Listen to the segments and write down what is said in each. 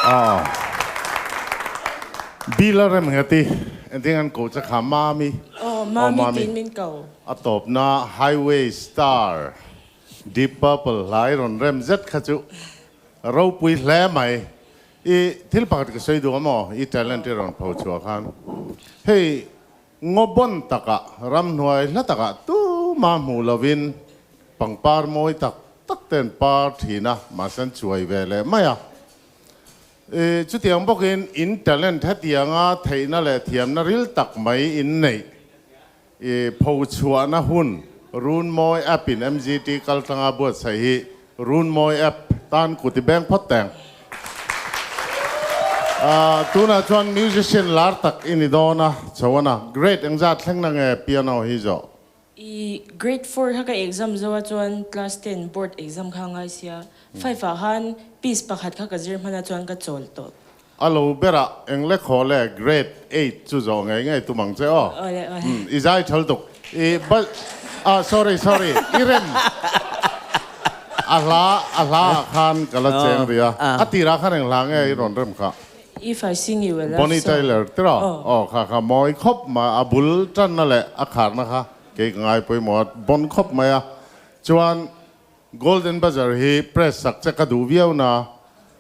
Aw. Bill a rem nghet i engtin an koh che kha Mami. Aw Mami tiin min ko. A tawpna Highway Star Deep Purple hlai rawn rem zet kha chu ropui hle mai. I thil pakhat ka sawi duh a maw? I talent i rawn pho chhuah khan hei ngaw bawn takah ramhnuai hla takah tuma hmuh lovin pangpar mawi tak tak te an par thin a, mahse an chuai ve leh mai a. I chutiang bawkin in talent hetianga theihna leh thiamna ril tak mai in neih I phochhuahna hun Runmawi app in MGT kaltlanga buatsaih hi Runmawi app tan kut i beng phawt teng. Tunah chuan musician lar tak i ni dawn a, Chhoana, grade engzat thleng na nge piano hi zawh? I grade four kha ka exam zo a chuan class ten board exam kha a ngai sia, five ah khan piece pakhat kha ka zir hman a chuan ka chawl tawh. A lo berah eng le khaw le grade eight chu zawh ngei ngei tum ang che aw. Awle awle. Umm i zai thal tuk. I ba ah sorry sorry i rem a hla a hla ah khan ka la cheng rih a. A tirah khan eng hla nge i rawn rem kha? If I sing you a love Bonnie song. Tyler tiraw? Aw. Aw kha kha mawi khawp mai a bul tanna leh a kharna kha kei ka ngai pawimawh a bon khawp mai a. Chuan Golden Buzzer hi press sak che ka duh viau na,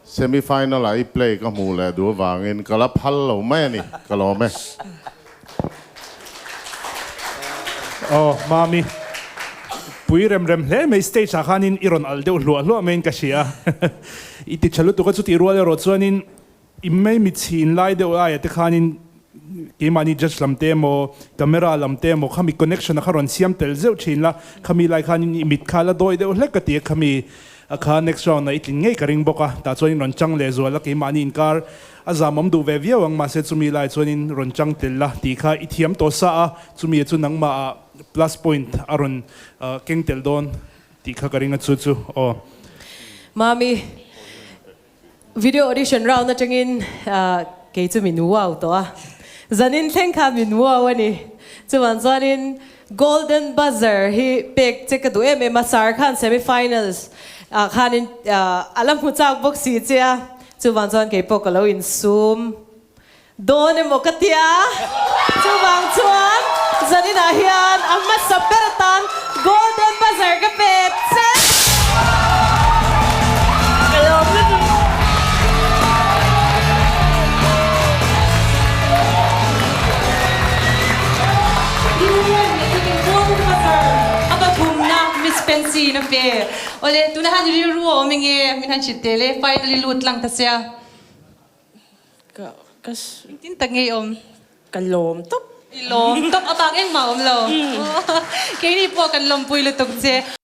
semi final ah i play ka hmuh leh duh avangin ka la phal lo mai a ni, ka lawm e. Aw Mami, pui rem rem hle mai stage ah khanin i rawn alh deuh hluah hluah maiin ka hria. I ti tha lutuk a chutih rual erawh chuanin I mei mit chhin lai deuh aia te khanin keimahni judge lam te emaw camera lam te emaw khami connection a kha rawn siam tel zeuh thin la, khami lai khanin i mit kha la dawi deuh hlek ka ti a, khami a kha next round ah i tlin ngei ka ring bawk a, tah chuanin rawn chang leh zual a, keimahni inkar a zamawm duh ve viau ang mahse chumi lai chuanin rawn chang tel la tih kha i thiam tawh sa a, chumi chu nangmah ah plus point a rawn keng tel dawn tih kha ka ring a chu chu aw. Mami. Video audition round atangin kei chu min wow tawh a, zanin thleng kha min wow a ni. Chuvang chuanin Golden Buzzer hi pek che ka duh em em a, Sir khan semi finals ah khanin a la hmu chak bawk si che a, chuvang chuan kei pawh ka lo insum dawn emaw ka tia. Chuvang chuan zaninah hian a hmasa ber atan Golden Buzzer ka pe che. Ka lawm lutuk. Golden Buzzer a pathumna Miss Fancy in a pe. Awle, tunah hian rilru a awm enge min han hrilh tel e, finally lut lang ta sia. Ka ka Engtin tak nge i awm? Ka lawm tawp. I lawm tawp a bak engmah a awm lo. Keini pawh kan lawmpui lutuk che.